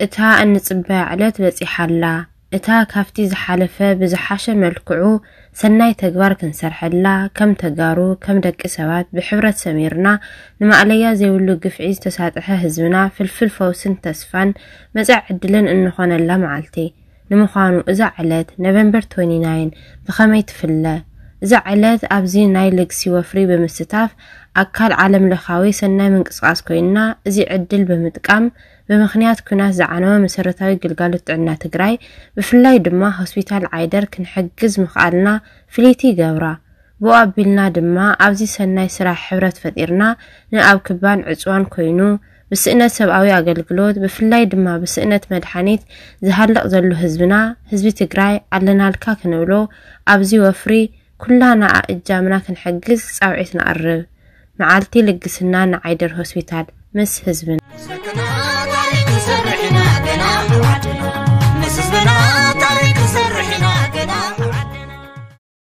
እታ እንጽበያ ዕለት በጺሓ ኣላ። እታ ካብቲ ዝሓለፈ ብዝሓሸ መልክዑ ሰናይ ተግባር ክንሰርሐላ፣ ከም ተጋሩ፣ ከም ደቂ ሰባት ብሕብረት ሰሚርና፣ ንማእለያ ዘይብሉ ግፍዒ ዝተሳጥሐ ህዝብና ፍልፍል ፈውስን ተስፋን መጻኢ ዕድልን እንኾነላ መዓልቲ። ንምዃኑ እዛ ዕለት ኖቨምበር ትወንቲ ናይን ብኸመይ ትፍለ? እዛ ዕለት ኣብዚ ናይ ልግሲ ወፍሪ ብምስታፍ ኣካል ዓለም ለኻዊ ሰናይ ምንቅስቃስ ኮይና፣ እዚ ዕድል ብምጥቃም ብምኽንያት ኩናት ዝዓነወ መሰረታዊ ግልጋሎት ጥዕና ትግራይ ብፍላይ ድማ ሆስፒታል ዓይደር ክንሕግዝ ምኽኣልና ፍልይቲ ይገብራ። ብኡ ኣቢልና ድማ ኣብዚ ሰናይ ስራሕ ሕብረት ፈጢርና ንኣብ ክባን ዕፅዋን ኮይኑ ብስእነት ሰብኣዊ ኣገልግሎት ብፍላይ ድማ ብስእነት መድሓኒት ዝሃልቕ ዘሎ ህዝብና ህዝቢ ትግራይ ኣለናልካ ክንብሎ ኣብዚ ወፍሪ ኩላና ኣእጃምና ክንሕግዝ ፃውዒት ነቕርብ። መዓልቲ ልግስና ንዓይደር ሆስፒታል ምስ ህዝብና።